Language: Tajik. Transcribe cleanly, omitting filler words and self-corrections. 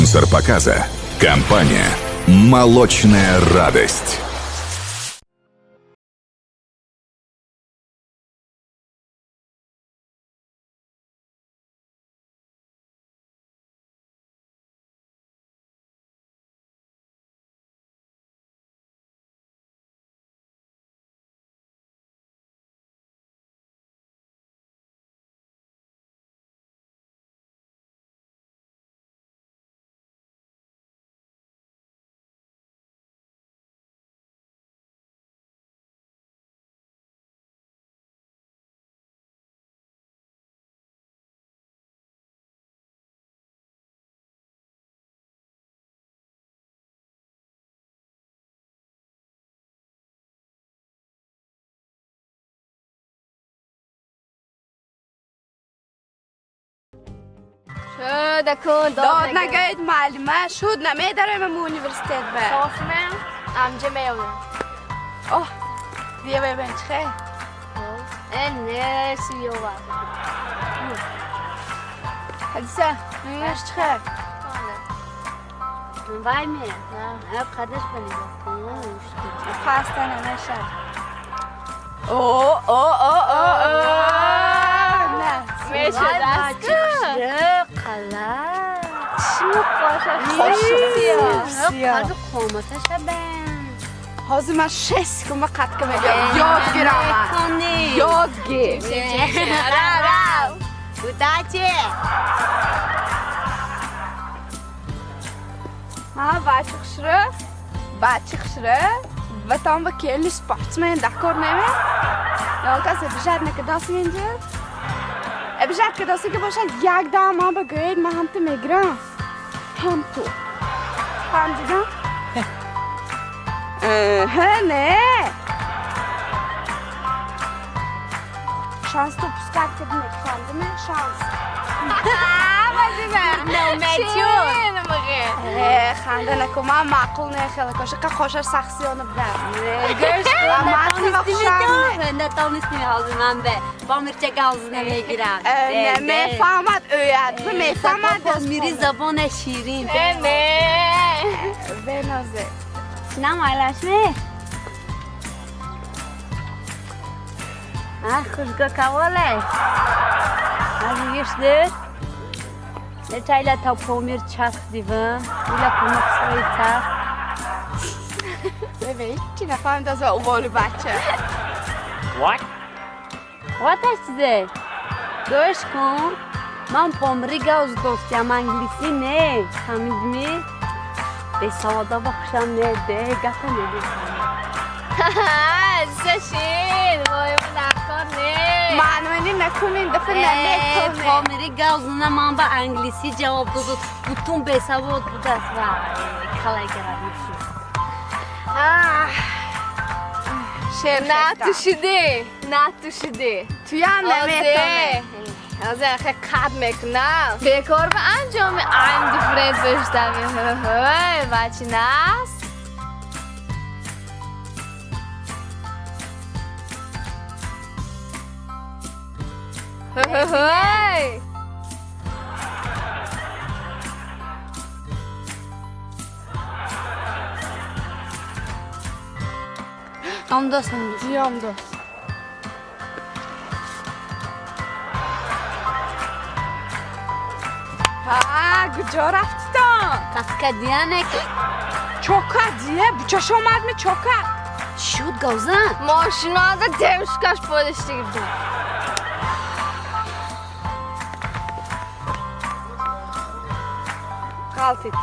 Спонсор показа – компания «Молочная радость». Шуд акун дод нагӯед, муаллима. Шуд, намедароем мо университет ба. Софмем, амҷа меёвем. Оҳ, бия бебен чихе? Э, не, сиёва. Ҳадиса, меёш чихе? Вай ме, қадаш ба нигоҳ кун. Хаста намешад. О, о, о, о, о. На, мешад аст. Қала. Чишми қоша. Қаду қоматаша бен. Ҳозир ман 6 секунда қатка мегирам. Ёд гирам. Ёд гир. Рав, рав. Удачи. Ҳа, бачи хушрӯ. Бачи хушрӯ. Ватан ба келни спортсмен дакор неме? Ё кас обижать накардост инҷа? Обижать кардост ки бошад, як дам ман ба гӯед, ман ҳам ту мегирам. Ҳам ту. Фаҳмидам? Ҳа, не. Шанс то пускать кардем, фаҳмидам? Шанс. Шин мағе. Э, ханда накун, ман маъқул не хеле коша, қа қошаш сахсиёна будам. Гӯш. Ман Натонистем ҳозир ман бе. Помирча гавз намегирам. Мефаҳмад ӯяд, мефаҳмад. Помири забона ширин. Э, не. Бенозе. Нам айлашме? А, хушго каволе. Аз гишдер. Чайла та помир чарх дива. Ила кумак свои чарх. Бебе, чӣ нафаҳмид аз уволи бача. What? What чизе? Гӯш кун. Ман помири гавз достиам, англисӣ не. Фаҳмидми? Бесавода ба хушам не, де, гапа не. Шин, вой дакор не. Маъномани накунин, дафа наметонем. Помири гавзна ман ба англисӣ ҷавоб доду. Бутун бесавод будааст ва калай гарад. Шер. На ту шудӣ, на ту шудӣ. Туям наметонем. Ҳозир хе қат мекунам. Бекор ба анҷоми I'm different бештам. Бачи нас. Ҳой. Омдос. Диёмдос. Ҳа, куҷо рафтитон? Каскадияне. Чока дия, бучаш омадми чока? Шуд, гавзан? Мошинада девушкаш подишти гирдам. Ғалтид.